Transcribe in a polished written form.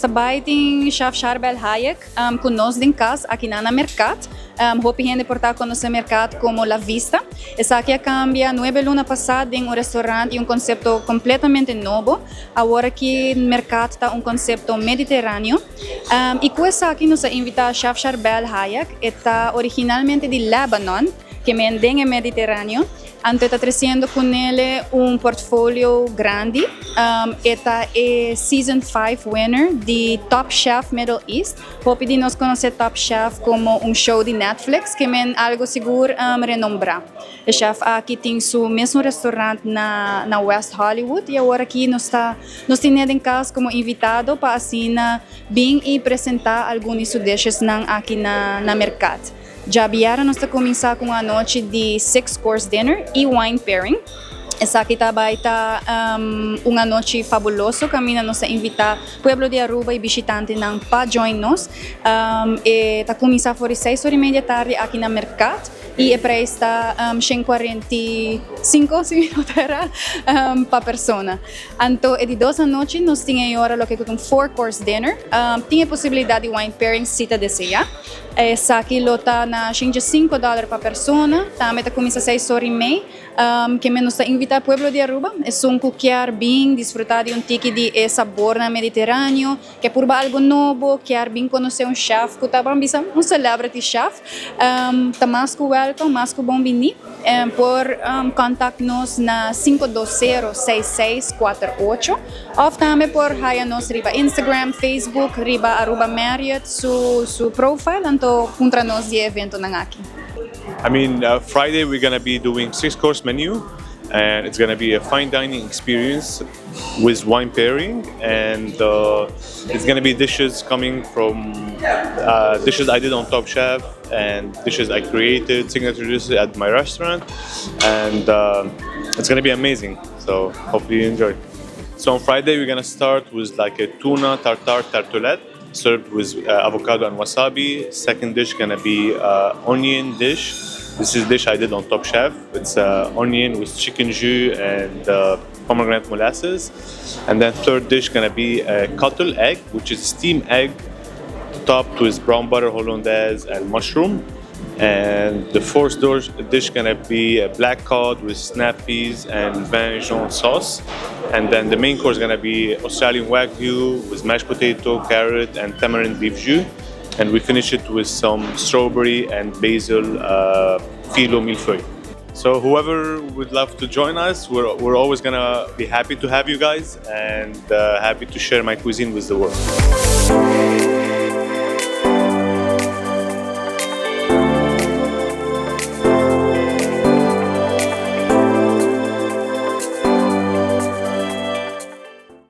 Nos tambe tin Chef Charbel Hayek cu nos den cas aki na Mercat. Hopi hende por ta conoce Mercat como La Vista. Esaki a cambia 9 luna pasa den un restaurant y un concepto completamente nobo. Awor aki Mercat ta un concepto mediteraneo. Y cu esaki nos a invita Chef Charbel Hayek, ta originalmente di Lebanon, kiermen den Mediteraneo. Anto ta treciendo cu ne un portfolio grandi. E ta e Season 5 winner di Top Chef Middle East. Hopi di nos conoce Top Chef como un show di Netflix, kiermen algo sigur renombra. E chef aki tin su mes restaurant na West Hollywood y awor aki nos tin den cas como invitado pa asina bin y presenta algun di su dishes nan aki na Mercat. Diabierna nos ta cuminsa cu un anochi di six course dinner y wine pairing. Esaki tambe ta un anochi fabuloso, caminda nos ta invita pueblo di Aruba y bishitantenan pa join nos. E ta cuminsa for 6:30 di atardi aki na Mercat y e prijs ta 145, si mi no ta pa persona. Anto, e di dos anochi nos tin awor loke ta un four course dinner. Tin e posibilidad di wine pairing si ta desea. Esaki lo ta na $5 pa persona. Tambe ta cuminsa 6:30. Kiermen nos ta invita pueblo di Aruba. Esun cu kier bin disfruta di un tiki di sabor na Mediteraneo, kier purba algo nobo, kier bin conoce un chef, cu ta bisa un celebrity chef. Ta mas cu welcome, mas cu bon bini. Por contact nos na 520-6648 of tambe por haya nos riba Instagram, Facebook, riba Aruba Marriott su profile, anto puntra nos di eventonan aki. I mean, Friday we're gonna be doing six course menu, and it's gonna be a fine dining experience with wine pairing, and it's gonna be dishes coming from dishes I did on Top Chef and dishes I created, signature dishes at my restaurant, and it's gonna be amazing. So hopefully you enjoy. So on Friday we're gonna start with like a tuna tartare tartelette served with avocado and wasabi. Second dish gonna be onion dish. This is dish I did on Top Chef. It's onion with chicken jus and pomegranate molasses. And then third dish gonna be a cuttle egg, which is steamed egg topped with brown butter hollandaise and mushroom. And the fourth dish gonna be a black cod with snap peas and vin jaune sauce. And then the main course gonna be Australian wagyu with mashed potato, carrot, and tamarind beef jus. And we finish it with some strawberry and basil filo mille-feuille. So whoever would love to join us, we're always gonna be happy to have you guys and happy to share my cuisine with the world.